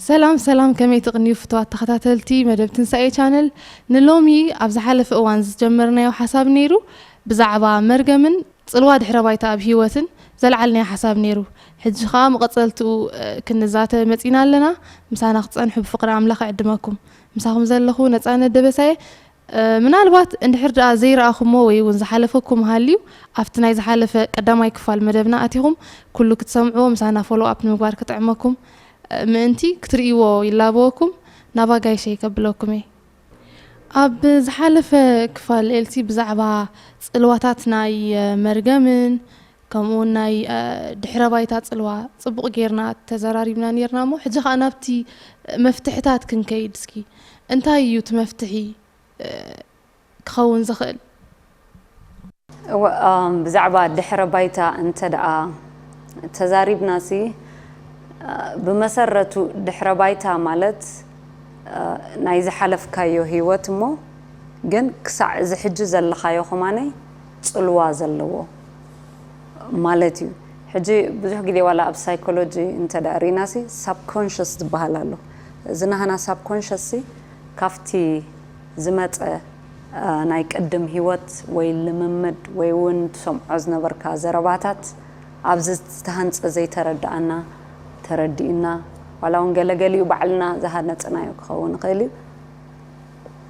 ሰላም ሰላም፣ ከመይ ትቕንዩ ፍቱዋት ተኸታተልቲ መደብ ትንሳኤ ቻነል? ንሎሚ ኣብ ዝሓለፈ እዋን ዝጀመርናዮ ሓሳብ ነይሩ፣ ብዛዕባ መርገምን ጽልዋ ድሕረ ባይታ ኣብ ህይወትን ዘልዓልናዮ ሓሳብ ነይሩ። ሕጂ ኸኣ መቐጸልትኡ፣ እ፣ ክንዛተ መጺና ኣለና። ምሳና ክትጸንሑ ብፍቕሪ ኣምላኽ እዕድመኩም። ምሳኹም ዘለኹ ነጻነት ደበሳየ። እ፣ ምናልባት እንድሕር ደኣ ዘይረኣኹሞ ወይ እውን ዝሓለፈኩም ሃልዩ፣ ኣብቲ ናይ ዝሓለፈ ቀዳማይ ክፋል መደብና ኣቲኹም ኩሉ ክትሰምዕዎ ምሳና ፎሎ ኣፕ ንምግባር ክጥዕመኩም፣ እ፣ ምእንቲ ክትርእይዎ ይላበወኩም። ናብ ኣጋይሸይ ከብለኩም እየ። ኣብ ዝሓለፈ ክፋል ኤልሲ ብዛዕባ ጽልዋታት ናይ፣ እ፣ መርገምን ከምኡ እውን ናይ፣ እ፣ ድሕረ ባይታ ጽልዋ ጽቡቕ ጌርና ተዘራሪብና ኔርና እሞ፣ ሕጂ ኸኣ ናብቲ መፍትሕታት ክንከይድ እስኪ። እንታይ እዩ እቲ መፍትሒ፣ እ፣ ክኸውን ዝኽእል? እወ፣ ኣም፣ ብዛዕባ ድሕረ ባይታ እንተ ደኣ ተዛሪብናሲ፣ እ፣ ብመሰረቱ ድሕረ ባይታ ማለት፣ እ፣ ናይ ዝሓለፍካዮ ህይወት እሞ፣ ግን ክሳዕ እዚ ሕጂ ዘለኻዮ ከማነይ ጽልዋ ዘለዎ ማለት እዩ። ሕጂ ብዙሕ ግዜ ዋላ ኣብ ሳይኮሎጂ እንተ ደኣ ርኢናሲ፣ ሳብኮንሽስ ዝበሃል ኣሎ። እዚ ናህና ሳብኮንሽስሲ ካብቲ ዝመጸ፣ እ፣ ናይ ቅድም ህይወት ወይ ልምምድ ወይ እውን ትሰምዖ ዝነበርካ ዘረባታት ኣብዚ ዝተሃንጸ ዘይተረድኣና ተረዲእና፣ ዋላ እውን ገለገሊኡ ባዕልና ዝሃነጽናዮ ክኸውን ይኽእል እዩ።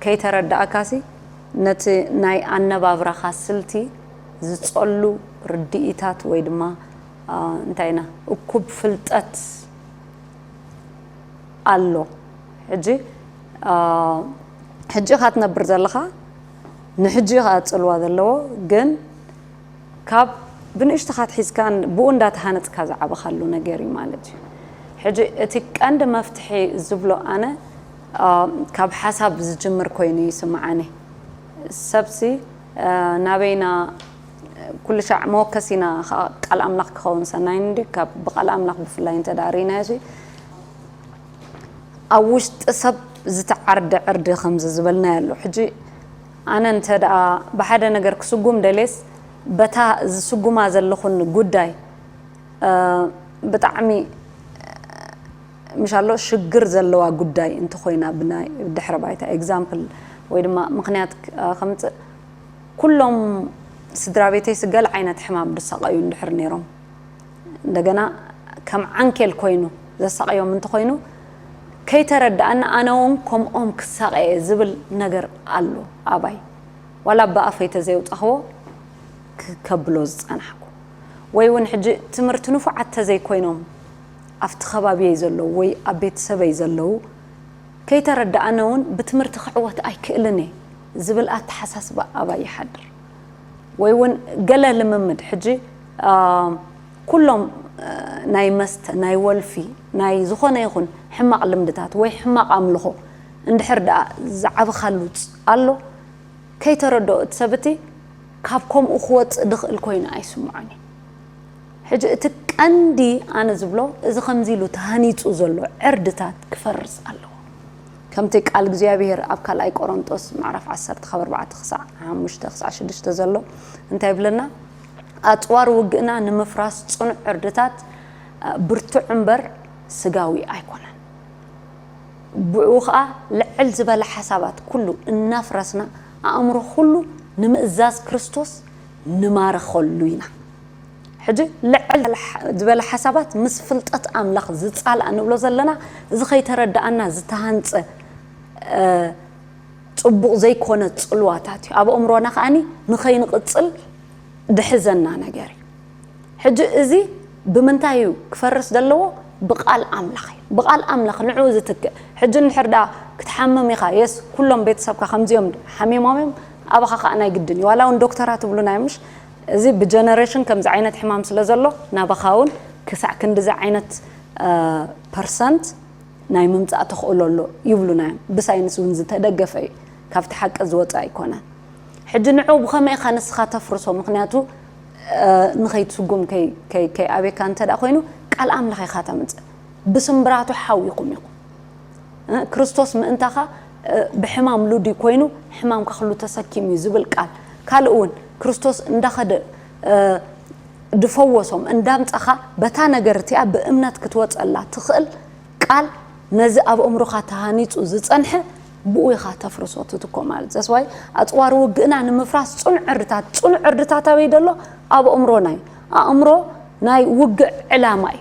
ከይተረድኣካሲ ነቲ ናይ ኣነባብራኻ ስልቲ ዝጸሉ ርድኢታት ወይ ድማ፣ እ፣ እንታይ ኢና፣ እኩብ ፍልጠት ኣሎ። ሕጂ፣ እ፣ ሕጂ ኢኻ ትነብር ዘለኻ፣ ንሕጂ ኢኻ ጽልዋ ዘለዎ፣ ግን ካብ ብንእሽቶኻ ኣትሒዝካ ብኡ እንዳተሃነጽካ ዝዓበኻሉ ነገር እዩ ማለት እዩ። ሕጂ እቲ ቀንዲ መፍትሒ ዝብሎ ኣነ፣ እ፣ ካብ ሓሳብ ዝጅምር ኮይኑ ይስምዓኒ። ሰብሲ፣ እ፣ ናበይና፣ ኩሉ ሻዕ መወከሲና ኸዓ ቃል ኣምላኽ ክኸውን ሰናይ እንዲ፣ ካብ ብቃል ኣምላኽ ብፍላይ እንተ ደኣ ርኢናዮ ሲ፣ ኣብ ውሽጢ ሰብ ዝተዓርደ ዕርዲ ከምዚ ዝበልናዮ ኣሎ። ሕጂ ኣነ እንተ ደኣ ብሓደ ነገር ክስጉም ደልየስ፣ በታ ዝስጉማ ዘለኹን ጉዳይ፣ እ፣ ብጣዕሚ፣ ምሽ ኣሎ፣ ሽግር ዘለዋ ጉዳይ እንተኾይና፣ ብናይ ድሕረ ባይታ ኤግዛምፕል ወይ ድማ ምኽንያት ክ-፣ ከምጽእ፣ ኩሎም ስድራ ቤተይሲ ገለ ዓይነት ሕማም ዝሳቐዩ እንድሕር ነይሮም፣ እንደገና ከም ዓንኬል ኮይኑ ዘሳቕዮም እንተኾይኑ፣ ከይተረድኣኒ ኣነ እውን ከምኦም ክሳቐየ ዝብል ነገር ኣሎ ኣባይ። ዋላ ብኣፈይ ተዘየውጻኽዎ ክ-፣ ከብሎ ዝጸናሕኩ። ወይ እውን ሕጂ ትምህርቲ ንፉዓት ተዘይኮይኖም፣ ኣብቲ ከባቢየይ ዘለዉ ወይ ኣብ ቤተሰበይ ዘለዉ፣ ከይተረድኣኒ እውን ብትምህርቲ ክዕወት ኣይክእልን እየ ዝብል ኣተሓሳስባ ኣባይ ይሓድር። ወይ እውን ገለ ልምምድ፣ ሕጂ፣ እ፣ ኩሎም፣ እ፣ ናይ መስተ፣ ናይ ወልፊ፣ ናይ ዝኾነ ይኹን ሕማቕ ልምድታት ወይ ሕማቕ ኣምልኾ እንድሕር ደኣ ዝዓበኻሉ ፅ-፣ ኣሎ፣ ከይተረድኦ እቲ ሰብ እቲ ካብ ከምኡ ክወፅእ ዝኽእል ኮይኑ ኣይስምዖን እዩ። ሕጂ እቲ ቀንዲ ኣነ ዝብሎ፣ እዚ ከምዚ ኢሉ ተሃኒፁ ዘሎ ዕርድታት ክፈርስ ኣለዎ። ከምቲ ቃል እግዚኣብሔር ኣብ ካልኣይ ቆሮንጦስ ምዕራፍ ዓሰርተ ካብ ኣርባዕተ ክሳዕ ሓሙሽተ ክሳዕ ሽዱሽተ ዘሎ እንታይ ይብለና? ኣፅዋር ውግእና ንምፍራስ ፅኑዕ ዕርድታት፣ እ፣ ብርቱዕ እምበር ስጋዊ ኣይኮነን። ብኡ ኸዓ ልዕል ዝበለ ሓሳባት ኩሉ እናፍረስና ኣእምሮ ኩሉ ንምእዛዝ ክርስቶስ ንማርኸሉ ኢና። ሕጂ ልዕል ዝበለ ሓሳባት ምስ ፍልጠት ኣምላኽ ዝጻላእ ንብሎ ዘለና፣ እዚ ከይተረድኣና ዝተሃንጸ፣ እ፣ ጽቡቕ ዘይኮነ ጽልዋታት እዩ። ኣብ ኣእምሮና ከኣኒ ንኸይንቕጽል ድሕዘና ነገር እዩ። ሕጂ እዚ ብምንታይ እዩ ክፈርስ ዘለዎ? ብቓል ኣምላኽ እዩ። ብቓል ኣምላኽ ንዕኡ ዝትክእ። ሕጂ እንድሕር ደኣ ክትሓምም ኢኻ፣ የስ፣ ኩሎም ቤተሰብካ ከምዚኦም ሓሚሞም እዮም፣ ኣባኻ ከኣ ናይ ግድን እዩ። ዋላ እውን ዶክተራት ይብሉና እዮም፣ ምሽ? እዚ ብጀነሬሽን ከምዚ ዓይነት ሕማም ስለ ዘሎ፣ ናባኻ እውን ክሳዕ ክንድዚ ዓይነት፣ እ፣ ፐርሰንት ናይ ምምጻእ ተኽእሎ ኣሎ ይብሉና እዮም። ብሳይንስ እውን ዝተደገፈ እዩ። ካብቲ ሓቂ ዝወጸ ኣይኮነን። ሕጂ ንዑ ብኸመይ ኢኻ ንስኻ ተፍርሶ? ምኽንያቱ፣ እ፣ ንኸይትስጉም ከይ-፣ ከይ-፣ ከይኣቤካ እንተ ደኣ ኮይኑ፣ ቃል ኣምላኽ ኢኻ ተምጽእ። ብስምብራቱ ሓዊኹም ኢኹም። እ፣ ክርስቶስ ምእንታኻ፣ እ፣ ብሕማም ሉዲ ኮይኑ፣ ሕማምካ ኩሉ ተሰኪሙ እዩ ዝብል ቃል። ካልእ እውን፣ ክርስቶስ እንዳኸደ፣ እ፣ ድፈወሶም እንዳምጻኻ በታ ነገር እቲኣ ብእምነት ክትወጸላ ትኽእል ቃል ነዚ ኣብ ኣእምሮኻ ተሃኒጹ ዝጸንሐ ብኡ ኢኻ ተፍርሶ ትትኮ ማለት ዘስዋይ ኣጽዋር ውግእና ንምፍራስ ጽኑዕ ዕርድታት ጽኑዕ ዕርድታት ኣበይ ደሎ ኣብ ኣእምሮና እዩ ኣእምሮ ናይ ውግእ ዕላማ እዩ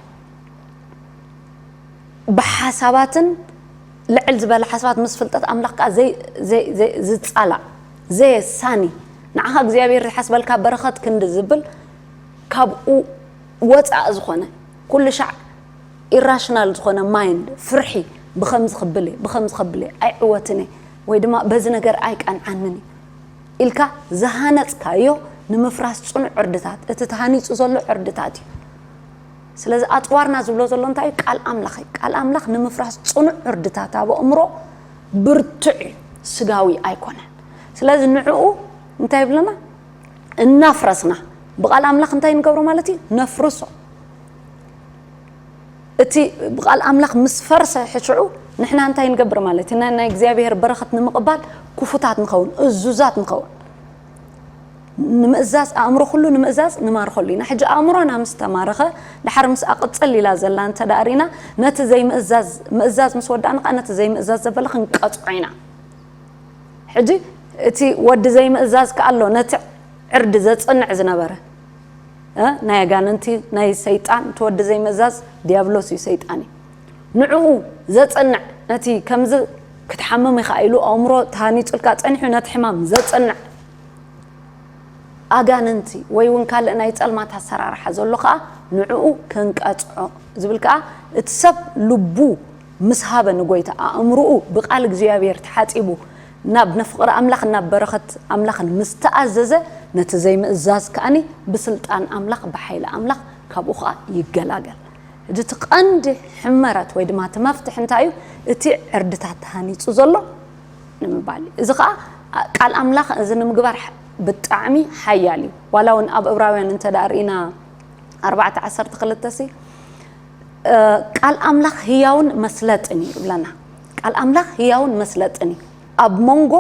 ብሓሳባትን ልዕል ዝበለ ሓሳባት ምስ ፍልጠት ኣምላኽ ከዓ ዝፃላእ ዘየሳኒ ንዓኻ እግዚኣብሔር ዝሓስበልካ በረኸት ክንዲ ዝብል ካብኡ ወፃእ ዝኾነ ኩሉ ሻዕ ኢራሽናል ዝኾነ ማይንድ ፍርሒ ብኸምዚ ክብል ብኸምዚ ክብል ኣይዕወትን ወይ ድማ በዚ ነገር ኣይቀንዓንን ኢልካ ዝሃነፅካዮ ንምፍራስ ፅኑዕ ዕርድታት እቲ ተሃኒፁ ዘሎ ዕርድታት እዩ ስለዚ ኣፅዋርና ዝብሎ ዘሎ እንታይ እዩ ቃል ኣምላኽ እዩ ቃል ኣምላኽ ንምፍራስ ፅኑዕ ዕርድታት ኣብ ኣእምሮ ብርቱዕ እዩ ስጋዊ ኣይኮነን ስለዚ ንዕኡ እንታይ ይብለና እናፍረስና ብቃል ኣምላኽ እንታይ ንገብሮ ማለት እዩ ነፍርሶ እቲ ብቃል ኣምላኽ ምስ ፈርሰ ሕሽዑ ንሕና እንታይ ንገብር ማለት እዩ ናይ እግዚኣብሔር በረኸት ንምቕባል ክፉታት ንኸውን እዙዛት ንኸውን ንምእዛዝ ኣእምሮ ኩሉ ንምእዛዝ ንማርኸሉ ኢና ሕጂ ኣእምሮና ምስ ተማረኸ ድሓር ምስ ኣቕፅል ኢላ ዘላ እንተ ደኣ ርኢና ነቲ ዘይምእዛዝ ምእዛዝ ምስ ወዳእና ከዓ ነቲ ዘይምእዛዝ ዘበለ ክንቀፅዖ ኢና ሕጂ እቲ ወዲ ዘይምእዛዝ ከዓ ኣሎ ነቲ ዕርዲ ዘፅንዕ ዝነበረ ናይ ኣጋንንቲ ናይ ሰይጣን እቲ ወዲ ዘይምእዛዝ ዲያብሎስ እዩ ሰይጣን እዩ ንዕኡ ዘፅንዕ ነቲ ከምዚ ክትሓምም ኢኻ ኢሉ ኣእምሮ ተሃኒፁልካ ፀኒሑ ነቲ ሕማም ዘፅንዕ ኣጋንንቲ ወይ እውን ካልእ ናይ ፀልማት ኣሰራርሓ ዘሎ ከዓ ንዕኡ ክንቀፅዖ ዝብል ከዓ እቲ ሰብ ልቡ ምስ ሃበ ንጎይታ ኣእምርኡ ብቃል እግዚኣብሔር ተሓፂቡ ናብ ንፍቕሪ ኣምላኽ ናብ በረኸት ኣምላኽን ምስ ተኣዘዘ ነቲ ዘይምእዛዝ ከኣኒ ብስልጣን ኣምላኽ ብሓይሊ ኣምላኽ ካብኡ ከዓ ይገላገል ሕጂ እቲ ቀንዲ ሕመረት ወይ ድማ እቲ መፍትሒ እንታይ እዩ እቲ ዕርድታት ተሃኒፁ ዘሎ ንምባል እዩ እዚ ከዓ ቃል ኣምላኽ እዚ ንምግባር ብጣዕሚ ሓያል እዩ ዋላ እውን ኣብ እብራውያን እንተ ርኢና ኣርባዕተ ዓሰርተ ክልተ ሲ ቃል ኣምላኽ ህያውን መስለጥን እዩ ይብለና ቃል ኣምላኽ ህያውን መስለጥን እዩ ኣብ መንጎ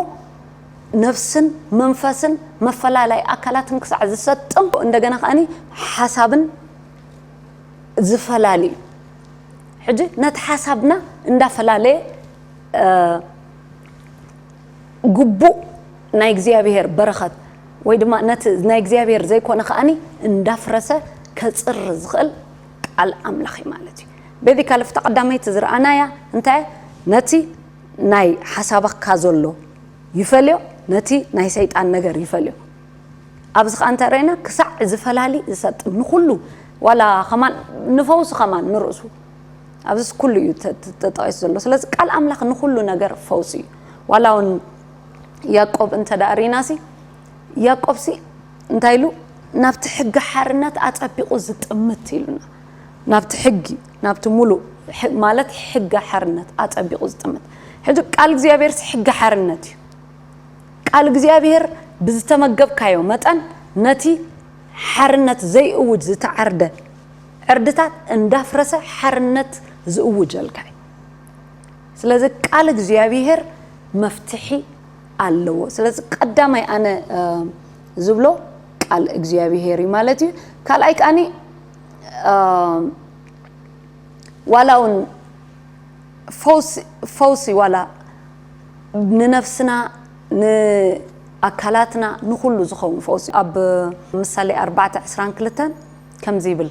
ነፍስን መንፈስን መፈላለይ ኣካላትን ክሳዕ ዝሰጥም እንደገና ከኣኒ ሓሳብን ዝፈላሊ እዩ ሕጂ ነቲ ሓሳብና እንዳፈላለየ ግቡእ ናይ እግዚኣብሔር በረኸት ወይ ድማ ነቲ ናይ እግዚኣብሔር ዘይኮነ ከኣኒ እንዳፍረሰ ከፅር ዝኽእል ቃል ኣምላኽ እዩ ማለት እዩ በዚ ካልፍቲ ቀዳመይቲ ዝረኣናያ እንታይ ነቲ ናይ ሓሳብካ ዘሎ ይፈልዮ ነቲ ናይ ሰይጣን ነገር ይፈልዮ ኣብዚ ከዓ እንታይ ረእና ክሳዕ ዝፈላሊ ዝሰጥም ንኩሉ ዋላ ከማን ንፈውሲ ከማን ንርእሱ ኣብዚ ኩሉ እዩ ተጠቂሱ ዘሎ ስለዚ ቃል ኣምላኽ ንኩሉ ነገር ፈውሲ እዩ ዋላ እውን ያቆብ እንተ ደኣ ርኢናሲ ያቆብሲ እንታይ ኢሉ ናብቲ ሕጊ ሓርነት ኣጸቢቑ ዝጥምት ኢሉና ናብቲ ሕጊ ናብቲ ሙሉእ ማለት ሕጊ ሓርነት ኣጸቢቑ ዝጥምት ሕጂ ቃል እግዚኣብሔር ሕጊ ሓርነት እዩ ቃል እግዚኣብሔር ብዝተመገብካዮ መጠን ነቲ ሓርነት ዘይእውጅ ዝተዓርደ ዕርድታት እንዳፍረሰ ሓርነት ዝእውጀልካ እዩ ስለዚ ቃል እግዚኣብሔር መፍትሒ ኣለዎ ስለዚ ቀዳማይ ኣነ ዝብሎ ቃል እግዚኣብሔር እዩ ማለት እዩ ካልኣይ ከኣኒ ዋላ እውን ፈውሲ ዋላ ንነፍስና ንኣካላትና ንኩሉ ዝኸውን ፈውሲ ኣብ ምሳሌ ኣርባዕተ ዕስራን ክልተን ከምዚ ይብል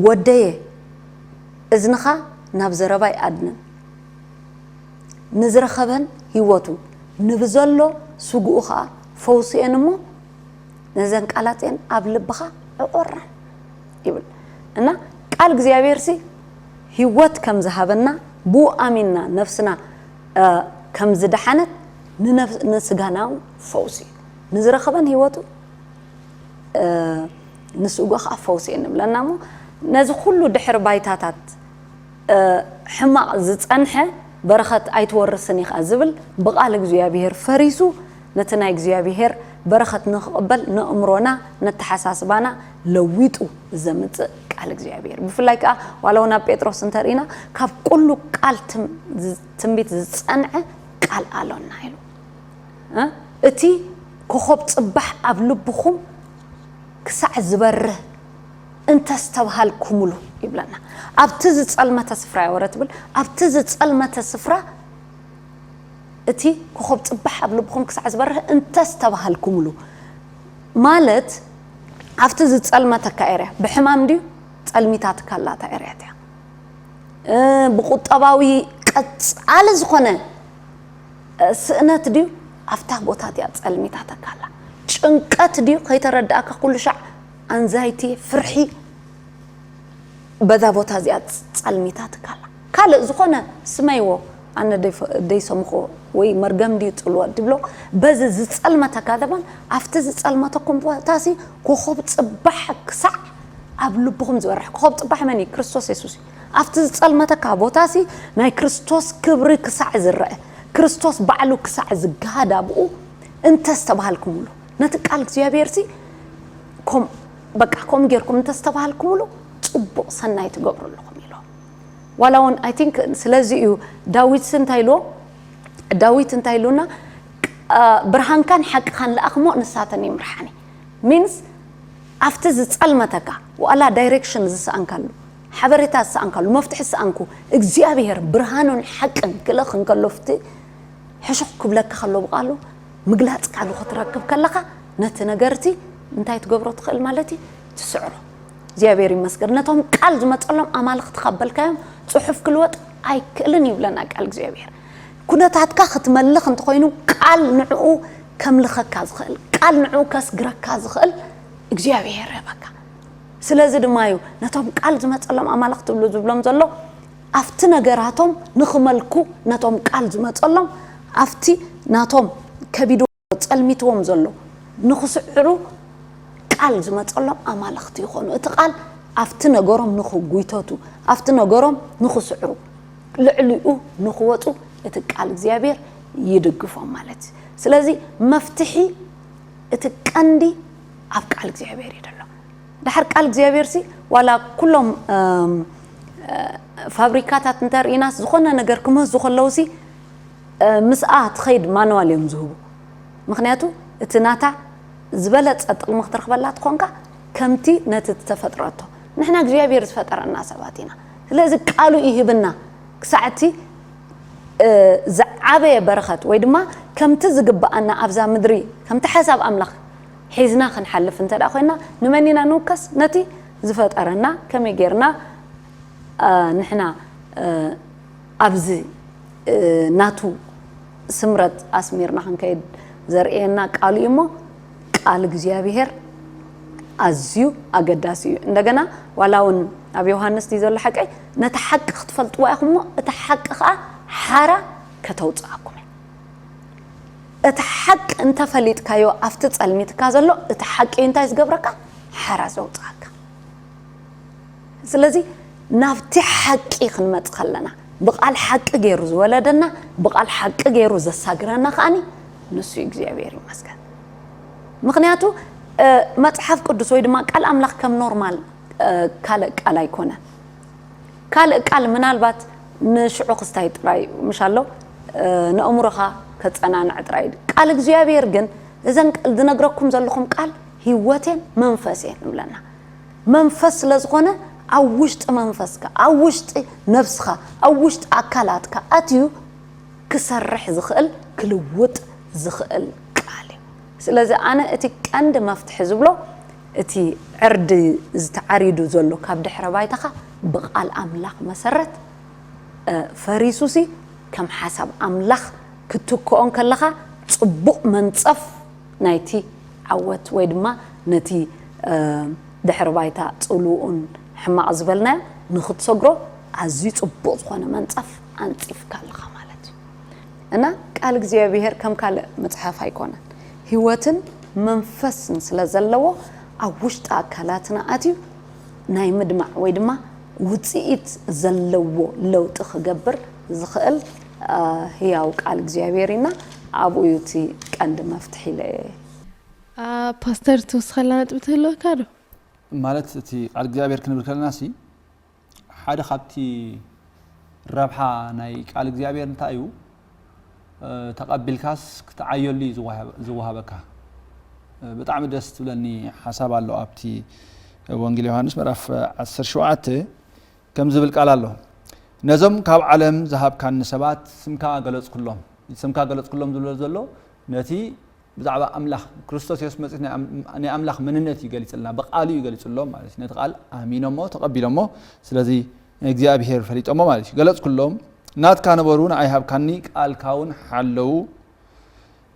ወደየ እዝንኻ ናብ ዘረባይ ኣድንን ንዝረኸበን ህይወቱ ንብዘሎ ስግኡ ኸዓ ፈውስየን እሞ ነዘን ቃላት እየን ኣብ ልብኻ ዕቆረን ይብል እና ቃል እግዚኣብሔር ሲ ህይወት ከም ዝሃበና ብኡ ኣሚንና ነፍስና ከም ዝደሓነት ንስጋና ፈውሲ ንዝረኸበን ህይወቱ ንስእጎ ከዓ ፈውሲ እየ ንብለና እሞ ነዚ ኩሉ ድሕሪ ባይታታት ሕማቕ ዝፀንሐ በረኸት ኣይትወርስን ኢኻ ዝብል ብቓል እግዚኣብሔር ፈሪሱ ነቲ ናይ እግዚኣብሔር በረኸት ንክቕበል ንእምሮና ነተሓሳስባና ለዊጡ ዘምፅእ ቃል እግዚኣብሔር ብፍላይ ከዓ ዋላ እውን ኣብ ጴጥሮስ እንተርኢና ካብ ኩሉ ቃል ትንቢት ዝፀንዐ ቃል ኣሎና ኢሉ እቲ ኮኾብ ፅባሕ ኣብ ልብኹም ክሳዕ ዝበርህ እንተስተብሃልኩምሉ ይብለና። ኣብቲ ዝጸልመተ ስፍራ እያ ወረ ትብል። ኣብቲ ዝጸልመተ ስፍራ እቲ ኮኾብ ጽባሕ ኣብ ልብኹም ክሳዕ ዝበርህ እንተስተብሃልኩምሉ፣ ማለት ኣብቲ ዝጸልመተካ ኤርያ፣ ብሕማም ድዩ ጸልሚታትካ ኣላታ ኤርያ እያ። እ፣ ብቁጠባዊ ቀጻሊ ዝኾነ፣ እ፣ ስእነት ድዩ ኣብታ ቦታ እቲኣ ጸልሚታተካ ኣላ? ጭንቀት ድዩ ከይተረዳእካ ኩሉ ሻዕ ኣንዛይቲ፣ ፍርሒ በዛ ቦታ እዚኣ ጸልሚታትካ ኣላ? ካልእ ዝኾነ ስመይዎ፣ ኣነ ደይፈ-፣ ደይሰምኾ ወይ መርገም ድዩ ጽልወት ድብሎ፣ በዚ ዝጸልመተካ ዘባን ኣብቲ ዝጸልመተኩም ቦታሲ ኮኾብ ጽባሕ ክሳዕ ኣብ ልብኹም ዝበርሕ ኮኾብ ጽባሕ መን እዩ? ክርስቶስ የሱስ እዩ። ኣብቲ ዝጸልመተካ ቦታሲ ናይ ክርስቶስ ክብሪ ክሳዕ ዝረአ፣ ክርስቶስ ባዕሉ ክሳዕ ዝጋሃድ ኣብኡ እንተስተባሃልኩምሉ፣ ነቲ ቃል እግዚኣብሔርሲ ከም-፣ በቃ ከምኡ ጌርኩም እንተስተባሃልኩምሉ ጽቡቕ ሰናይ ትገብሩ ኣለኹም ኢሎ። ዋላ እውን፣ I think፣ ስለዚ እዩ ዳዊትስ እንታይ ኢልዎ? ዳዊት እንታይ ኢሉና? "አ፣ ብርሃንካን ሓቅኻን ለኣኽ እሞ ንሳተን ይምርሓኒ።" ሚንስ ኣብቲ ዝጸልመተካ፣ ዋላ ዳይሬክሽን ዝሰኣንካሉ፣ ሓበሬታ ዝሰኣንካሉ፣ መፍትሒ ዝሰኣንኩ፣ እግዚኣብሔር ብርሃኑን ሓቅን ክልእኽ እንከሎ፣ ፍቲ ሕሹኽ ክብለካ ከሎ ብቓሉ፣ ምግላጽ ቃሉ ክትረክብ ከለኻ፣ ነቲ ነገር እቲ እንታይ ትገብሮ ትኽእል ማለት እዩ? ትስዕሮ። እግዚኣብሔር ይመስገን። ነቶም ቃል ዝመጸሎም ኣማልኽቲ ካብ በልካዮም፣ ጽሑፍ ክልወጥ ኣይክእልን ይብለና ቃል እግዚኣብሔር። ኩነታትካ ክትመልኽ እንተኾይኑ፣ ቃል ንዕኡ ከምልኸካ ዝኽእል፣ ቃል ንዕኡ ከስግረካ ዝኽእል እግዚኣብሔር ይህበካ። ስለዚ ድማ እዩ ነቶም ቃል ዝመጸሎም ኣማልኽቲ ትብሉ ዝብሎም ዘሎ፣ ኣብቲ ነገራቶም ንኽመልኩ ነቶም ቃል ዝመጸሎም፣ ኣብቲ ናቶም ከቢድዎ ጸልሚትዎም ዘሎ ንኽስዕሩ ቃል ዝመጸሎም ኣማልኽቲ ይኾኑ። እቲ ቃል ኣብቲ ነገሮም ንኽጉይተቱ፣ ኣብቲ ነገሮም ንኽስዕሩ፣ ልዕሊኡ ንኽወጹ እቲ ቃል እግዚኣብሔር ይድግፎም ማለት እዩ። ስለዚ መፍትሒ እቲ ቀንዲ ኣብ ቃል እግዚኣብሔር እዩ ዘሎ። ድሓር ቃል እግዚኣብሔር ሲ ዋላ ኩሎም፣ እም፣ እ፣ ፋብሪካታት እንተርኢናስ ዝኾነ ነገር ክምህዙ ከለዉ ሲ፣ እ፣ ምስኣ ትኸይድ ማንዋል እዮም ዝህቡ። ምኽንያቱ እቲ ናታ ዝበለጸ ጥቕሚ ክትረኽበላ ትኾንካ ከምቲ ነቲ ዝተፈጥረቶ። ንሕና እግዚኣብሔር ዝፈጠረና ሰባት ኢና። ስለዚ ቃሉ ይህብና ክሳዕ እቲ፣ እ፣ ዝዓበየ በረኸት ወይ ድማ ከምቲ ዝግብኣና ኣብዛ ምድሪ ከምቲ ሓሳብ ኣምላኽ ሒዝና ክንሓልፍ እንተ ደኣ ኮይና፣ ንመን ኢና ንውከስ? ነቲ ዝፈጠረና። ከመይ ጌርና፣ እ፣ ንሕና፣ እ፣ ኣብዚ፣ እ፣ ናቱ ስምረት ኣስሚርና ክንከይድ ዘርእየና ቃሉ እዩ እሞ፣ ቃል እግዚኣብሔር ኣዝዩ ኣገዳሲ እዩ። እንደገና ዋላ እውን ኣብ ዮሃንስ ድዩ ዘሎ ሓቀይ? "ነቲ ሓቂ ክትፈልጥዋ ኢኹም እሞ፣ እቲ ሓቂ ኸኣ ሓራ ከተውጽኣኩም እያ።" እቲ ሓቂ እንተፈሊጥካዮ ኣብቲ ጸልሚትካ ዘሎ፣ እቲ ሓቂ እዩ እንታይ ዝገብረካ? ሓራ ዘውጽኣካ። ስለዚ ናብቲ ሓቂ ክንመጽእ ከለና፣ ብቓል ሓቂ ገይሩ ዝወለደና፣ ብቓል ሓቂ ገይሩ ዘሳግረና ከኣኒ ንሱ እዩ። እግዚኣብሔር ይመስገን። ምኽንያቱ፣ እ፣ መጽሓፍ ቅዱስ ወይ ድማ ቃል ኣምላኽ ከም ኖርማል፣ እ፣ ካልእ ቃል ኣይኮነን። ካልእ ቃል ምናልባት ንሽዑ ክስታይ ጥራይ ምሽ ኣሎ፣ እ፣ ንእምሮኻ ከጸናንዕ ጥራይ እዩ። ቃል እግዚኣብሔር ግን፣ እዘን ቃል ዝነግረኩም ዘለኹም ቃል ህይወቴን መንፈሴን ይብለና። መንፈስ ስለ ዝኾነ፣ ኣብ ውሽጢ መንፈስካ፣ ኣብ ውሽጢ ነብስኻ፣ ኣብ ውሽጢ ኣካላትካ ኣትዩ ክሰርሕ ዝኽእል፣ ክልውጥ ዝኽእል ቃል እዩ። ስለዚ ኣነ እቲ ቀንዲ መፍትሒ ዝብሎ፣ እቲ ዕርዲ ዝተዓሪዱ ዘሎ ካብ ድሕረ ባይታኻ ብቓል ኣምላኽ መሰረት፣ እ፣ ፈሪሱሲ ከም ሓሳብ ኣምላኽ ክትክኦ እንከለኻ፣ ጽቡቕ መንጸፍ ናይቲ ዓወት ወይ ድማ ነቲ፣ እ፣ ድሕረ ባይታ ጽልውኡን ሕማቕ ዝበልናዮ ንኽትሰግሮ ኣዝዩ ጽቡቕ ዝኾነ መንጸፍ ኣንጺፍካ ኣለኻ ማለት እዩ። እና ቃል እግዚኣብሔር ከም ካልእ መጽሓፍ ኣይኮነን። ህይወትን መንፈስን ስለ ዘለዎ፣ ኣብ ውሽጢ ኣካላትና ኣትዩ ናይ ምድማዕ ወይ ድማ ውጽኢት ዘለዎ ለውጢ ክገብር ዝኽእል፣ እ፣ ህያው ቃል እግዚኣብሔር ኢና። ኣብኡ እዩ እቲ ቀንዲ መፍትሒ ኢለ እየ። አ፣ ፓስተር፣ ትውስኸልና ነጥቢ ትህልወካ ዶ? ማለት፣ እቲ ቃል እግዚኣብሔር ክንብል ከለና ሲ፣ ሓደ ካብቲ ረብሓ ናይ ቃል እግዚኣብሔር እንታይ እዩ? እ፣ ተቐቢልካስ ክትዓየሉ እዩ ዝወሃብ-፣ ዝወሃበካ። ብጣዕሚ ደስ ትብለኒ ሓሳብ ኣሎ ኣብቲ ወንጌል ዮሃንስ ምዕራፍ ዓሰርተ ሸውዓተ ከም ዝብል ቃል ኣሎ። ነዞም ካብ ዓለም ዝሃብካኒ ሰባት ስምካ ገለጽኩሎም። ስምካ ገለጽኩሎም ዝብሎ ዘሎ ነቲ ብዛዕባ ኣምላኽ ክርስቶስ የሱስ መጺኡ ናይ ኣም- ናይ ኣምላኽ መንነት እዩ ገሊጽልና፣ ብቃሉ እዩ ገሊጽሎም ማለት እዩ። ነቲ ቃል ኣሚኖሞ ተቐቢሎሞ፣ ስለዚ እግዚኣብሔር ፈሊጦሞ ማለት እዩ። ገለጽኩሎም፣ ናትካ ነበሩ፣ ንኣይ ሃብካኒ፣ ቃልካ እውን ሓለዉ።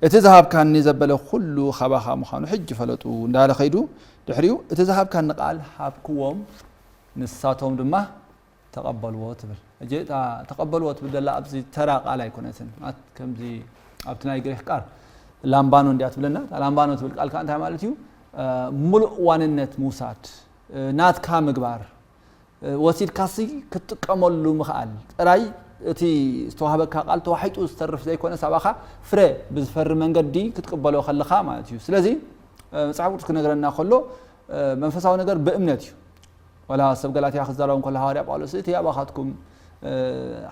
እቲ ዝሃብካኒ ዘበለ ኩሉ ካባኻ ምዃኑ ሕጂ ፈለጡ እንዳለ ኸይዱ፣ ድሕሪኡ እቲ ዝሃብካኒ ቃል ሃብክዎም፣ ንሳቶም ድማ ተቐበልዎ ትብል። እጂ እታ ተቐበልዎ ትብል ዘላ ኣብዚ ተራ ቃል ኣይኮነትን። ኣት- ከምዚ ኣብቲ ናይ ግሪክ ቃል ላምባኖ እንዲያ ትብለና። እታ ላምባኖ ትብል ቃል ከዓ እንታይ ማለት እዩ? እ፣ ሙሉእ ዋንነት ምውሳድ፣ እ፣ ናትካ ምግባር፣ እ፣ ወሲድካሲ ክትጥቀመሉ ምኽኣል ጥራይ፣ እቲ ዝተዋህበካ ቃል ተዋሒጡ ዝተርፍ ዘይኮነ፣ ሳባኻ ፍረ ብዝፈሪ መንገዲ ክትቅበሎ ከለኻ ማለት እዩ። ስለዚ እ፣ መጽሓፍ ቅዱስ ክነግረና ከሎ፣ እ፣ መንፈሳዊ ነገር ብእምነት እዩ። ወላ ሰብ ገላትያ ክዛረብ እንከሎ ሃዋርያ ጳውሎስ፣ እቲ ኣባኻትኩም፣ እ፣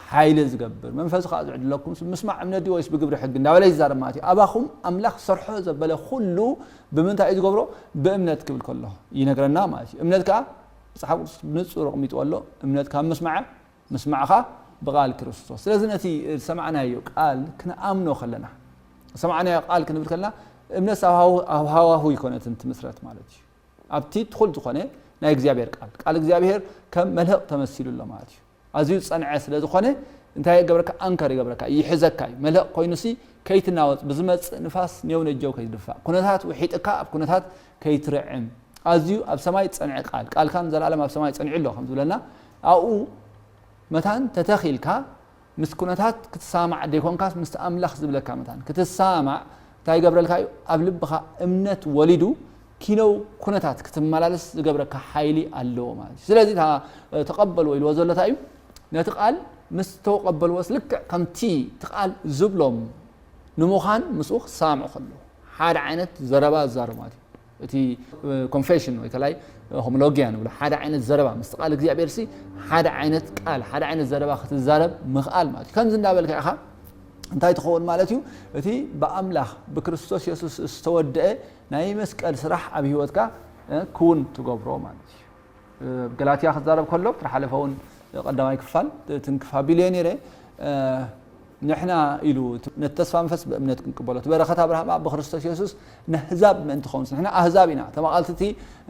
ሓይሊ ዝገብር መንፈስ ከዓ ዝዕድለኩም ምስማዕ እምነት ድዩ ወይስ ብግብሪ ሕጊ እንዳበለ ይዛረብ ማለት እዩ። ኣባኹም ኣምላኽ ሰርሖ ዘበለ ኩሉ ብምንታይ እዩ ዝገብሮ? ብእምነት ክብል ከሎ ይነግረና ማለት እዩ። እምነት ከዓ መጽሓፍ ቅዱስ ብንጹር ኣቕሚጥዎ ኣሎ። እምነት ካብ ምስማዕ፣ ምስማዕኻ ብቓል ክርስቶስ። ስለዚ ነቲ ዝሰማዕናዮ ቃል ክንኣምኖ ከለና፣ ዝሰማዕናዮ ቃል ክንብል ከለና እምነት ኣብ ሃው- ኣብ ሃዋሁ ይኮነትን ትምስረት ማለት እዩ። ኣብቲ ትኹል ዝኾነ ናይ እግዚኣብሔር ቃል፣ ቃል እግዚኣብሔር ከም መልህቕ ተመሲሉ ኣሎ ማለት እዩ። ኣዝዩ ዝጸንዐ ስለ ዝኾነ እንታይ ይገብረካ? ኣንከር ይገብረካ፣ ይሕዘካ እዩ። መልህቕ ኮይኑሲ ከይትናወጽ ብዝመጽእ ንፋስ ኔው ነጀው ከይትድፋእ፣ ኩነታት ውሒጥካ ኣብ ኩነታት ከይትርዕም፣ ኣዝዩ ኣብ ሰማይ ዝጸንዐ ቃል፣ ቃልካ ንዘለኣለም ኣብ ሰማይ ጸኒዑ ኣሎ ከም ዝብለና፣ ኣብኡ መታን ተተኺልካ ምስ ኩነታት ክትሳማዕ ዘይኮንካስ ምስቲ ኣምላኽ ዝብለካ መታን ክትሳማዕ እንታይ ይገብረልካ እዩ? ኣብ ልብኻ እምነት ወሊዱ ኪነው ኩነታት ክትመላለስ ዝገብረካ ሓይሊ ኣለዎ ማለት እዩ። ስለዚ እታ ተቐበልዎ ኢልዎ ዘሎ እንታይ እዩ? ነቲ ቃል ምስ ተቐበልዎስ ልክዕ ከምቲ እቲ ቃል ዝብሎም ንምዃን ምስኡ ክሳምዑ ከለዉ ሓደ ዓይነት ዘረባ ዝዛረቡ ማለት እዩ። እቲ ኮንፌሽን ወይ ከላይ ሆሞሎጊያ ንብሎ ሓደ ዓይነት ዘረባ ምስቲ ቃል እግዚኣብሔር ሲ ሓደ ዓይነት ቃል ሓደ ዓይነት ዘረባ ክትዛረብ ምኽኣል ማለት እዩ። ከምዚ እንዳበልካ ኢኻ እንታይ ትኸውን ማለት እዩ? እቲ ብኣምላኽ ብክርስቶስ የሱስ ዝተወደአ ናይ መስቀል ስራሕ ኣብ ህይወትካ እ፣ ክውን ትገብሮ ማለት እዩ። እ፣ ገላትያ ክዛረብ ከሎ እቲ ዝሓለፈ እውን ቀዳማይ ክፋል ትንክፍ ኣቢለዮ ነይረ። እ፣ ንሕና ኢሉ እቲ ነቲ ተስፋ መንፈስ ብእምነት ክንቅበሎ፣ እቲ በረኸት ኣብርሃም ኣብ ብክርስቶስ የሱስ ንኣህዛብ ምእንቲ ኸውን፣ ንሕና ኣህዛብ ኢና። ተማቐልቲ እቲ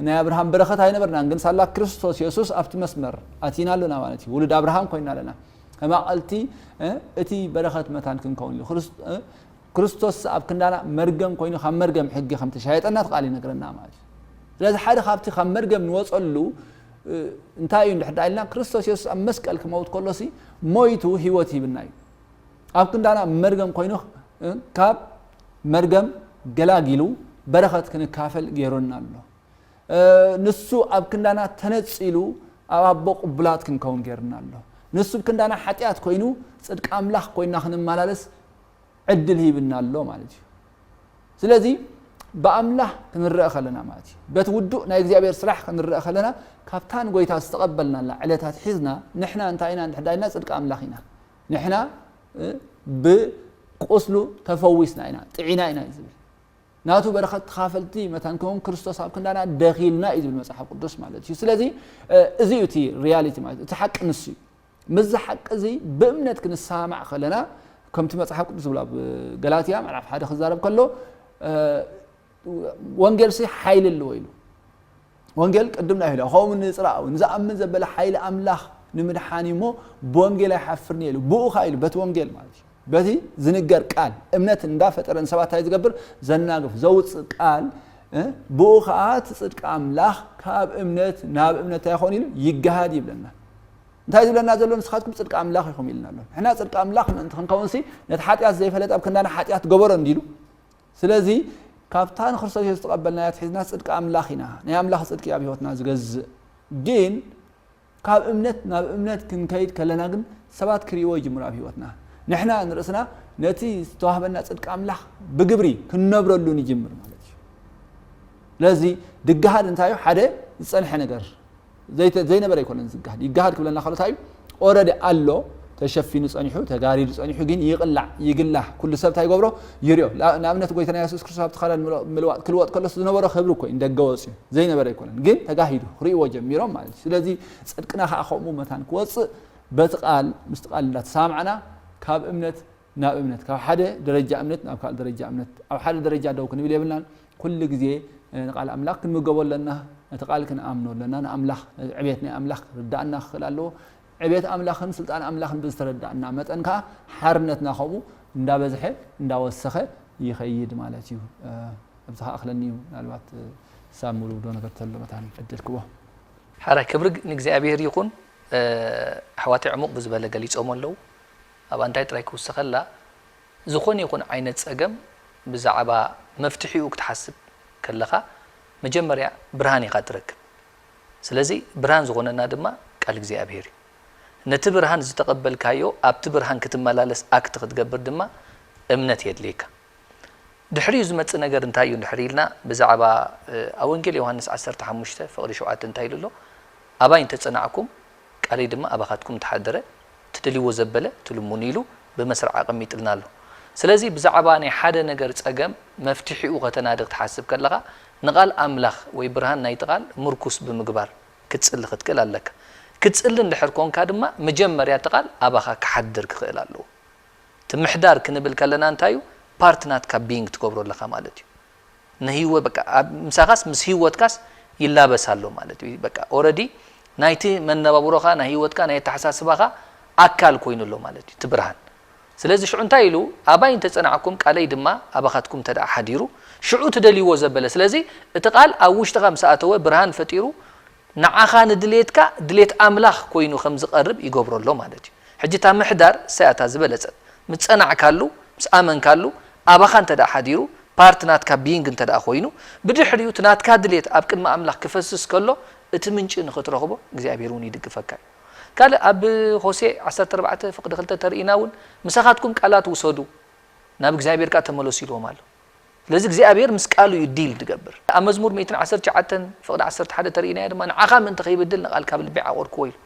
ናይ ኣብርሃም በረኸት ኣይነበርናን፣ ግን ሳላ ክርስቶስ የሱስ ኣብቲ መስመር ኣቲና ኣለና ማለት እዩ። ውሉድ ኣብርሃም ኮይና ኣለና። ተማቐልቲ እ፣ እቲ በረኸት መታን ክንከውን ኢሉ ክርስ- እ፣ ክርስቶስ ኣብ ክንዳና መርገም ኮይኑ ካብ መርገም ሕጊ ከም ተሻየጠና እቲ ቃል ይነግረና ማለት እዩ። ስለዚ ሓደ ካብቲ ካብ መርገም ንወፀሉ እ፣ እንታይ እዩ እንድሕር ደኣ ኢልና ክርስቶስ የሱስ ኣብ መስቀል ክመውት ከሎሲ ሞይቱ ህይወት ሂብና እዩ። ኣብ ክንዳና መርገም ኮይኑ እ፣ ካብ መርገም ገላጊሉ በረኸት ክንካፈል ገይሩና ኣሎ። እ፣ ንሱ ኣብ ክንዳና ተነጺሉ ኣብ ኣቦ ቅቡላት ክንከውን ገይሩና ኣሎ። ንሱ ኣብ ክንዳና ሓጢኣት ኮይኑ ጽድቂ ኣምላኽ ኮይና ክንመላለስ ዕድል ሂብና ኣሎ ማለት እዩ። ስለዚ ብኣምላኽ ክንረአ ከለና ማለት እዩ፣ በቲ ውዱእ ናይ እግዚኣብሔር ስራሕ ክንረአ ከለና ካብታ ንጎይታ ዝተቐበልናላ ዕለታት ሒዝና ንሕና እንታይ ኢና እንድሕር ዳይና ጽድቂ ኣምላኽ ኢና። ንሕና እ፣ ብቁስሉ ተፈዊስና ኢና፣ ጥዒና ኢና እዩ ዝብል። ናቱ በረኸት ተኻፈልቲ መታን ክኸውን ክርስቶስ ኣብ ክንዳና ደኺልና እዩ ዝብል መጽሓፍ ቅዱስ ማለት እዩ። ስለዚ እ፣ እዚ እዩ እቲ ሪያሊቲ ማለት እቲ ሓቂ ንሱ እዩ። ምስዚ ሓቂ እዚ ብእምነት ክንሰማማዕ ከለና ከምቲ መጽሓፍ ቅዱስ ዝብሎ ኣብ ገላትያ ምዕራፍ ሓደ ክዛረብ ከሎ እ፣ ወንጌል ሲ ሓይሊ ኣለዎ ኢሉ። ወንጌል ቅድም ናይ ኢሉ ከምኡ ንጽራእ እውን ዝኣምን ዘበለ ሓይሊ ኣምላኽ ንምድሓን እዩ እሞ ብወንጌል ኣይሓፍርን እየ ኢሉ። ብኡ ኸኣ ኢሉ በቲ ወንጌል ማለት እዩ። በቲ ዝንገር ቃል እምነት እንዳፈጠረ ንሰባት እንታይ ዝገብር ዘናግፍ ዘውፅእ ቃል እ፣ ብኡ ኸኣ እቲ ጽድቂ ኣምላኽ ካብ እምነት ናብ እምነት እንታይ ይኸውን ኢሉ ይገሃድ ይብለና። እንታይ ዝብለና ዘሎ ንስኻትኩም ጽድቂ ኣምላኽ ኢኹም ኢልና ኣሎ። ንሕና ጽድቂ ኣምላኽ ምእንቲ ክንከውንሲ ነቲ ሓጢኣት ዘይፈለጠ ኣብ ክንዳና ሓጢኣት ገበሮ እንዲሉ። ስለዚ ካብታ ንክርስቶስ የሱስ ዝተቐበልናያ ትሒዝና ጽድቂ ኣምላኽ ኢና። ናይ ኣምላኽ ጽድቂ ኣብ ህይወትና ዝገዝእ ግን ካብ እምነት ናብ እምነት ክንከይድ ከለና ግን ሰባት ክርእይዎ ይጅምሩ ኣብ ህይወትና። ንሕና ንርእስና ነቲ ዝተዋህበና ጽድቂ ኣምላኽ ብግብሪ ክንነብረሉ ንጅምር ማለት እዩ። ስለዚ ድግሃድ እንታይ እዩ? ሓደ ዝጸንሐ ነገር ዘይተ- ዘይነበረ ኣይኮነን ዝግሃድ። ይግሃድ ክብለና ከሎ እንታይ እዩ? ኦረዲ ኣሎ፣ እቲ ተሸፊኑ ጸኒሑ፣ ተጋሪዱ ጸኒሑ፣ ግን ይቕላዕ፣ ይግላሕ። ኩሉ ሰብ እንታይ ይገብሮ? ይሪኦ። ንኣብነት፣ ጎይታና የሱስ ክርስቶስ ኣብቲ ካላን ምልዋጥ ክልወጥ ከሎስ ዝነበሮ ክብሪ እኮ እዩ፣ ንደገ ወጺኡ ዘይነበረ ኣይኮነን። ግን ተጋሂዱ፣ ክርእይዎ ጀሚሮም ማለት እዩ። ስለዚ ጽድቅና ከኣ ከምኡ መታን ክወጽእ፣ በቲ ቃል፣ ምስቲ ቃል እንዳተሰማማዕና፣ ካብ እምነት ናብ እምነት፣ ካብ ሓደ ደረጃ እምነት ናብ ካልእ ደረጃ እምነት፣ ኣብ ሓደ ደረጃ ደው ክንብል የብልናን። ኩሉ ግዜ ንቃል ኣምላኽ ክንምገቦ ኣለና፣ ነቲ ቃል ክንኣምኖ ኣለና። ንኣምላኽ፣ ዕቤት ናይ ኣምላኽ ክርዳእና ክኽእል ኣለዎ። ዕቤት ኣምላኽን ስልጣን ኣምላኽን ብዝተረዳእና መጠን ከኣ ሓርነትና ከምኡ እንዳበዝሐ እንዳወሰኸ ይኸይድ ማለት እዩ። ኣብዚ ከኣ ኣኽለኒ እዩ። ምናልባት ሳብ ሙሉ ዶ ነገር ተሎ መታን ዕድል ክቦ። ሓራይ ክብሪ ንእግዚኣብሔር ይኹን። ኣሕዋተይ ዕሙቕ ብዝበለ ገሊጾም ኣለዉ። ኣብኣ እንታይ ጥራይ ክውስኸላ፣ ዝኾነ ይኹን ዓይነት ጸገም ብዛዕባ መፍትሒኡ ክትሓስብ ከለኻ፣ መጀመርያ ብርሃን ኢኻ ትረክብ። ስለዚ ብርሃን ዝኾነና ድማ ቃል እግዚኣብሔር እዩ። ነቲ ብርሃን ዝተቐበልካዮ፣ ኣብቲ ብርሃን ክትመላለስ ኣክት ክትገብር ድማ እምነት የድልየካ። ድሕሪኡ ዝመጽእ ነገር እንታይ እዩ እንድሕር ኢልና፣ ብዛዕባ፣ እ፣ ኣብ ወንጌል ዮሃንስ ዓሰርተ ሓሙሽተ ፍቕዲ ሸውዓተ እንታይ ኢሉ ኣሎ? "ኣባይ እንተጸናዕኩም፣ ቃለይ ድማ ኣባኻትኩም እንተሓደረ፣ ትደልይዎ ዘበለ ትልምኑ" ኢሉ ብመስርዕ ኣቐሚጥልና ኣሎ። ስለዚ ብዛዕባ ናይ ሓደ ነገር ጸገም መፍትሒኡ ከተናዲ ክትሓስብ ከለኻ፣ ንቓል ኣምላኽ ወይ ብርሃን ናይቲ ቃል ምርኩስ ብምግባር ክትጽሊ ክትክእል ኣለካ። ክትጽሊ እንድሕር ኮንካ ድማ፣ መጀመርያ እቲ ቃል ኣባኻ ክሓድር ክኽእል ኣለዎ። እቲ ምሕዳር ክንብል ከለና እንታይ እዩ? ፓርት ናትካ ቢንግ ትገብሮ ኣለኻ ማለት እዩ። ንህይወት በቃ ኣብ ምሳኻስ ምስ ህይወትካስ ይላበስ ኣሎ ማለት እዩ። በቃ ኦረዲ ናይቲ መነባብሮኻ፣ ናይ ህይወትካ፣ ናይ ኣተሓሳስባኻ ኣካል ኮይኑ ኣሎ ማለት እዩ፣ እቲ ብርሃን። ስለዚ ሽዑ እንታይ ኢሉ? "ኣባይ እንተጸናዕኩም፣ ቃለይ ድማ ኣባኻትኩም እንተ ደኣ ሓዲሩ፣ ሽዑ ትደልይዎ ዘበለ።" ስለዚ እቲ ቃል ኣብ ውሽጥኻ ምስ ኣተወ፣ ብርሃን ፈጢሩ፣ ንዓኻ ንድሌትካ ድሌት ኣምላኽ ኮይኑ ከም ዝቐርብ ይገብሮ ኣሎ ማለት እዩ። ሕጂ እታ ምሕዳር እሳ እያ እታ ዝበለጸት። ምስ ጸናዕካሉ፣ ምስ ኣመንካሉ፣ ኣባኻ እንተ ደኣ ሓዲሩ፣ ፓርት ናትካ ቢይንግ እንተ ደኣ ኮይኑ፣ ብድሕሪኡ እቲ ናትካ ድሌት ኣብ ቅድሚ ኣምላኽ ክፈስስ ከሎ፣ እቲ ምንጪ ንኽትረኽቦ እግዚኣብሔር እውን ይድግፈካ እዩ። ካልእ ኣብ ሆሴዕ ዓሰርተ ኣርባዕተ ፍቕዲ ክልተ ተርእይና እውን፣ "ምሳኻትኩም ቃላት ውሰዱ፣ ናብ እግዚኣብሔር ከኣ ተመለሱ" ኢልዎም ኣሎ። ስለዚ እግዚኣብሔር ምስ ቃሉ እዩ ዲል ዝገብር። ኣብ መዝሙር ሚእትን ዓሰርተ ትሽዓተን ፍቕዲ ዓሰርተ ሓደ ተርእይናዮ ድማ፣ "ንዓኻ ምእንቲ ከይብድል ንቓልካ ኣብ ልበይ ዓቖርክዎ" ኢሉ።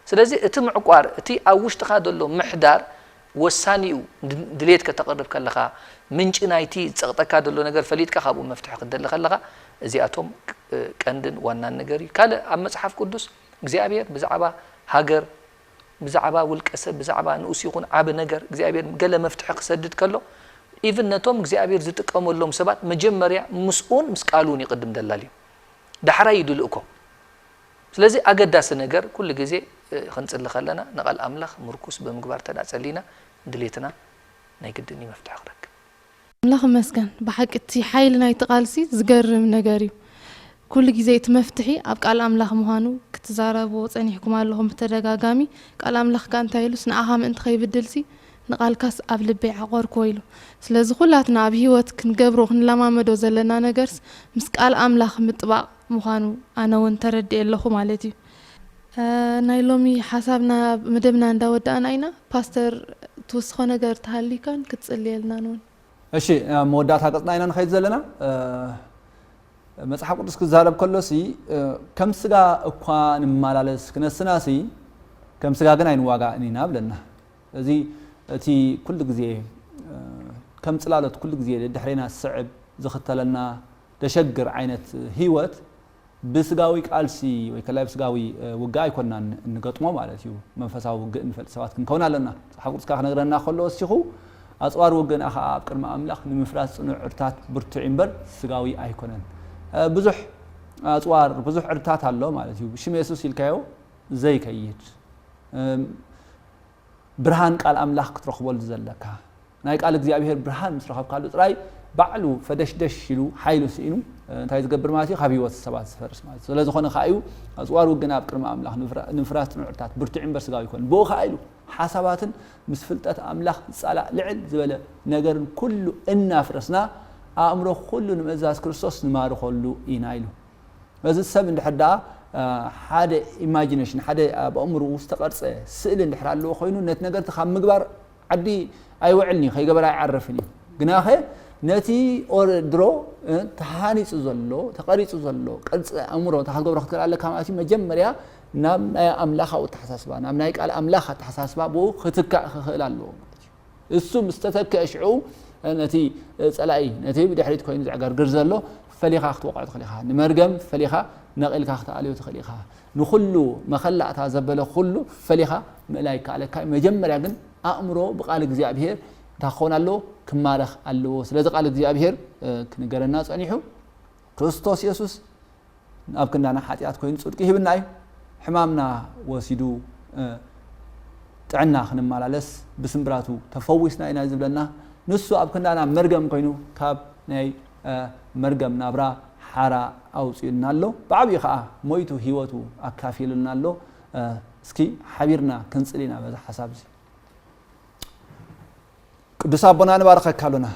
ስለዚ እቲ ምዕቋር፣ እቲ ኣብ ውሽጥኻ ዘሎ ምሕዳር ወሳኒ እዩ። ድ-፣ ድሌት ከተቕርብ ከለኻ፣ ምንጪ ናይቲ ዝጸቕጠካ ዘሎ ነገር ፈሊጥካ ካብኡ መፍትሒ ክትደሊ ከለኻ፣ እዚኣቶም ቅ-፣ ቀንድን ዋናን ነገር እዩ። ካልእ ኣብ መጽሓፍ ቅዱስ እግዚኣብሔር ብዛዕባ ሃገር፣ ብዛዕባ ውልቀ ሰብ፣ ብዛዕባ ንኡስ ይኹን ዓቢ ነገር እግዚኣብሔር ገለ መፍትሒ ክሰድድ ከሎ፣ ኢቭን ነቶም እግዚኣብሔር ዝጥቀመሎም ሰባት መጀመርያ ምስኡን ምስ ቃሉን ይቕድም ደላልዩ። ዳሕራይ እዩ ድልእኮ። ስለዚ ኣገዳሲ ነገር ኩሉ ግዜ፣ እ፣ ክንጽሊ ከለና ንቓል ኣምላኽ ምርኩስ ብምግባር እንተ ደኣ ጸሊና፣ ድሌትና ናይ ግድን እዩ መፍትሒ ክረክብ። ኣምላኽ ይመስገን። ብሓቂ እቲ ሓይሊ ናይቲ ቃልሲ ዝገርም ነገር እዩ። ኩሉ ግዜ እቲ መፍትሒ ኣብ ቃል ኣምላኽ ምዃኑ ክትዛረብዎ ጸኒሕኩም ኣለኹም ብተደጋጋሚ። ቃል ኣምላኽ ከኣ እንታይ ኢሉስ፣ "ንኣኻ ምእንቲ ከይብድልሲ ንቓልካስ ኣብ ልበይ ዓቖርክዎ" ኢሉ። ስለዚ ኩላትና ኣብ ህይወት ክንገብሮ ክንለማመዶ ዘለና ነገርስ ምስ ቃል ኣምላኽ ምጥባቕ ምዃኑ ኣነ እውን ተረዲኤ ኣለኹ ማለት እዩ። እ፣ ናይ ሎሚ ሓሳብና መደብና እንዳወዳእና ኢና። ፓስተር ትውስኾ ነገር ተሃሊካን ክትጽልየልናን እውን። እሺ፣ ኣብ መወዳእታ ገጽና ኢና ንኸይድ ዘለና። እ፣ መጽሓፍ ቅዱስ ክዛረብ ከሎሲ፣ እ፣ "ከም ስጋ እኳ ንመላለስ ክነስናሲ፣ ከም ስጋ ግን ኣይንዋጋእን ኢና" ብለና። እዚ እቲ ኩሉ ግዜ፣ እ፣ ከም ጽላሎት ኩሉ ግዜ ደድሕሬና ዝስዕብ ዝኽተለና ደሸግር ዓይነት ህይወት ብስጋዊ ቃልሲ ወይ ከላይ ብስጋዊ፣ እ፣ ውግእ ኣይኮንናን እንገጥሞ ማለት እዩ። መንፈሳዊ ውግእ እንፈልጥ ሰባት ክንከውን ኣለና። መጽሓፍ ቅዱስ ከኣ ክነግረና ከሎ ወሲኹ፣ "ኣጽዋር ውግእና ከኣ ኣብ ቅድሚ ኣምላኽ ንምፍራስ ጽኑዕ ዕርታት ብርቱዕ እምበር ስጋዊ ኣይኮነን።" እ፣ ብዙሕ ኣጽዋር፣ ብዙሕ ዕርታት ኣሎ ማለት እዩ። ብሽም የሱስ ኢልካዮ ዘይከይድ፣ እም፣ ብርሃን ቃል ኣምላኽ ክትረኽበሉ ዘለካ፣ ናይ ቃል እግዚኣብሔር ብርሃን ምስ ረኸብካሉ ጥራይ ባዕሉ ፈደሽደሽ ኢሉ ሓይሉ ስኢኑ፣ እ፣ እንታይ ዝገብር ማለት እዩ? ካብ ህይወት ሰባት ዝፈርስ ማለት እዩ። ስለ ዝኾነ ከኣ እዩ፣ "ኣጽዋር ውግእና ኣብ ቅድሚ ኣምላኽ ንምፍራ-፣ ንምፍራስ ጽኑዕ ዕርታት ብርቱዕ እምበር ስጋዊ ኣይኮነን። ብኡ ከኣ" ኢሉ፣ "ሓሳባትን ምስ ፍልጠት ኣምላኽ ዝጻላእ ልዕል ዝበለ ነገርን ኩሉ እናፍረስና፣ ኣእምሮ ኩሉ ንምእዛዝ ክርስቶስ ንማርኸሉ ኢና" ኢሉ። እዚ ሰብ እንድሕር ደኣ፣ እ፣ ሓደ ኢማጂኔሽን፣ ሓደ ኣብ ኣእምሮኡ ዝተቐርጸ ስእሊ እንድሕር ኣለዎ ኮይኑ፣ ነቲ ነገር እቲ ካብ ምግባር ዓዲ ኣይውዕልን እዩ፣ ከይገበረ ኣይዓርፍን እዩ። ግናኸ ነቲ ኦረ-፣ ድሮ፣ እ፣ ተሃኒጹ ዘሎ፣ ተቐሪጹ ዘሎ ቅርጺ ኣእምሮ እንተ ክትገብሮ ክትክእል ኣለካ ማለት እዩ፣ መጀመርያ ናብ ናይ ኣምላኻዊ ኣተሓሳስባ፣ ናብ ናይ ቃል ኣምላኽ ኣተሓሳስባ ብኡ ክትካእ ክኽእል ኣለዎ ማለት እዩ። እሱ ምስ ተተክአ ሽዑ ነቲ ጸላኢ፣ ነቲ ብድሕሪት ኮይኑ ዘዕገርግር ዘሎ ፈሊኻ ክትወቕዖ ትኽእል ኢኻ። ንመርገም ፈሊኻ ነቒልካ ክትኣልዮ ትኽእል ኢኻ። ንኹሉ መኸላእታ ዘበለ ኩሉ ፈሊኻ ምእላይ ይከኣለካ እዩ። መጀመርያ ግን ኣእምሮ ብቓል እግዚኣብሔር እንታይ ክኸውን ኣለዎ? ክማረኽ ኣለዎ። ስለዚ ቃል እግዚኣብሔር፣ እ፣ ክንገረና ጸኒሑ። ክርስቶስ የሱስ ኣብ ክንዳና ሓጢኣት ኮይኑ ጽድቂ ሂብና እዩ። ሕማምና ወሲዱ፣ እ፣ ጥዕና ክንመላለስ ብስምብራቱ ተፈዊስና ኢና ዝብለና። ንሱ ኣብ ክንዳና መርገም ኮይኑ ካብ ናይ፣ እ፣ መርገም ናብራ ሓራ ኣውጺኡልና ኣሎ። ብዓቢኡ ከኣ ሞይቱ ህይወቱ ኣካፊሉልና ኣሎ። እ፣ እስኪ ሓቢርና ክንጽሊ ኢና በዚ ሓሳብ እዚ። ቅዱስ ኣቦና ንባርኸካ ኣሎና።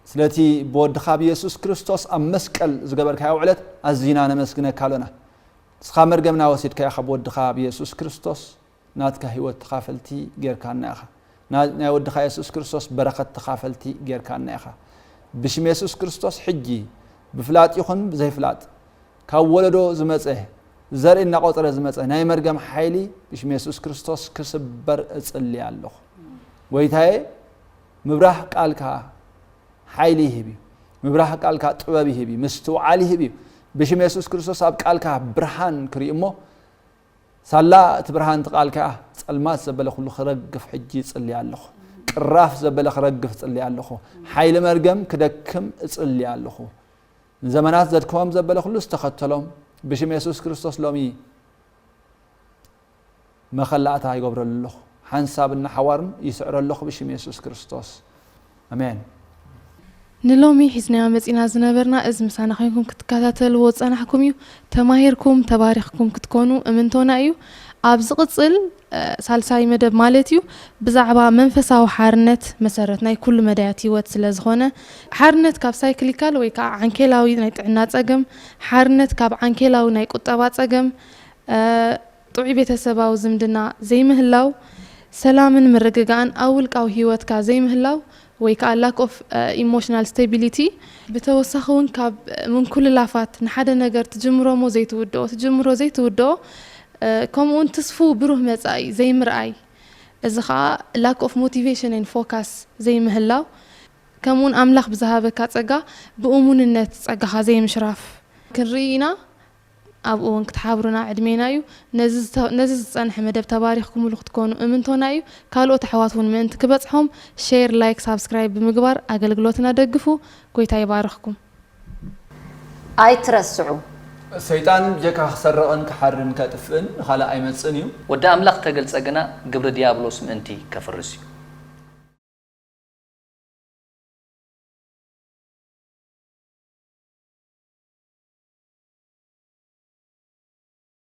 ስለቲ ብወድኻ ብየሱስ ክርስቶስ ኣብ መስቀል ዝገበርካዮ ውዕለት ኣዚና ነመስግነካ ኣሎና። ንስኻ መርገምና ወሲድካዮ ካብ ወድኻ ብየሱስ ክርስቶስ ናትካ ህይወት ተኻፈልቲ ጌርካና ኢኻ። ና-፣ ናይ ወድኻ የሱስ ክርስቶስ በረኸት ተኻፈልቲ ጌርካና ኢኻ። ብሽም የሱስ ክርስቶስ ሕጂ ብፍላጥ ይኹን ብዘይፍላጥ ካብ ወለዶ ዝመጸ፣ ዘርኢ እናቖጸረ ዝመጸ ናይ መርገም ሓይሊ ብሽም የሱስ ክርስቶስ ክስበር እጽሊ ኣለኹ። ጎይታዬ፣ ምብራህ ቃልካ ሓይሊ ይህብ እዩ። ምብራህ ቃልካ ጥበብ ይህብ እዩ። ምስትውዓል ይህብ እዩ። ብሽም የሱስ ክርስቶስ ኣብ ቃልካ ብርሃን ክርኢ እሞ፣ ሳላ እቲ ብርሃን እቲ ቃልካ ጸልማት ዘበለ ኩሉ ክረግፍ ሕጂ እጽሊ ኣለኹ። ቅራፍ ዘበለ ክረግፍ እጽሊ ኣለኹ። ሓይሊ መርገም ክደክም እጽሊ ኣለኹ። ንዘመናት ዘድክሞም ዘበለ ኩሉ ዝተኸተሎም ብሽም የሱስ ክርስቶስ ሎሚ መኸላእታ ይገብረሉ ኣለኹ። ሓንሳብን ንሓዋሩን ይስዕሮ ኣለኹ ብሽም የሱስ ክርስቶስ። ኣሜን። ንሎሚ ሒዝናዮ መጺና ዝነበርና፣ እዚ ምሳና ኮይንኩም ክትከታተልዎ ዝጸናሕኩም እዩ። ተማሂርኩም፣ ተባሪኽኩም ክትኮኑ እምንቶና እዩ። ኣብ ዝቕጽል፣ እ፣ ሳልሳይ መደብ ማለት እዩ፣ ብዛዕባ መንፈሳዊ ሓርነት መሰረት ናይ ኩሉ መዳያት ህይወት ስለ ዝኾነ፣ ሓርነት ካብ ሳይክሊካል ወይ ከዓ ዓንኬላዊ ናይ ጥዕና ጸገም፣ ሓርነት ካብ ዓንኬላዊ ናይ ቁጠባ ጸገም፣ እ፣ ጥዑይ ቤተሰባዊ ዝምድና ዘይምህላው፣ ሰላምን ምርግጋእን ኣብ ውልቃዊ ህይወትካ ዘይምህላው ወይ ከዓ lack of, እ፣ emotional stability፣ ብተወሳኺ እውን ካብ ምንኩልላፋት፣ ንሓደ ነገር ትጅምሮ እሞ ዘይትውድኦ፣ ትጅምሮ ዘይትውድኦ፣ እ፣ ከምኡ እውን ትስፉው ብሩህ መጻኢ ዘይምርኣይ፣ እዚ ከዓ lack of motivation and focus ዘይምህላው፣ ከምኡ እውን ኣምላኽ ብዝሃበካ ጸጋ ብእሙንነት ጸጋኻ ዘይምሽራፍ ክንርኢ ኢና። ኣብኡ እውን ክትሓብሩና ዕድሜና እዩ። ነዚ ዝተ-፣ ነዚ ዝጸንሐ መደብ ተባሪኽኩምሉ ክትኮኑ እምንቶና እዩ። ካልኦት ኣሕዋት እውን ምእንቲ ክበጽሖም ሼር፣ ላይክ፣ ሳብስክራይብ ብምግባር ኣገልግሎትና ደግፉ። ጎይታ ይባርኽኩም። ኣይትረስዑ። ሰይጣን ብጀካ ክሰርቕን ክሓርን ከጥፍእን ንኻልእ ኣይመጽእን እዩ። ወዲ ኣምላኽ ተገልጸ ግና ግብሪ ዲያብሎስ ምእንቲ ከፍርስ እዩ።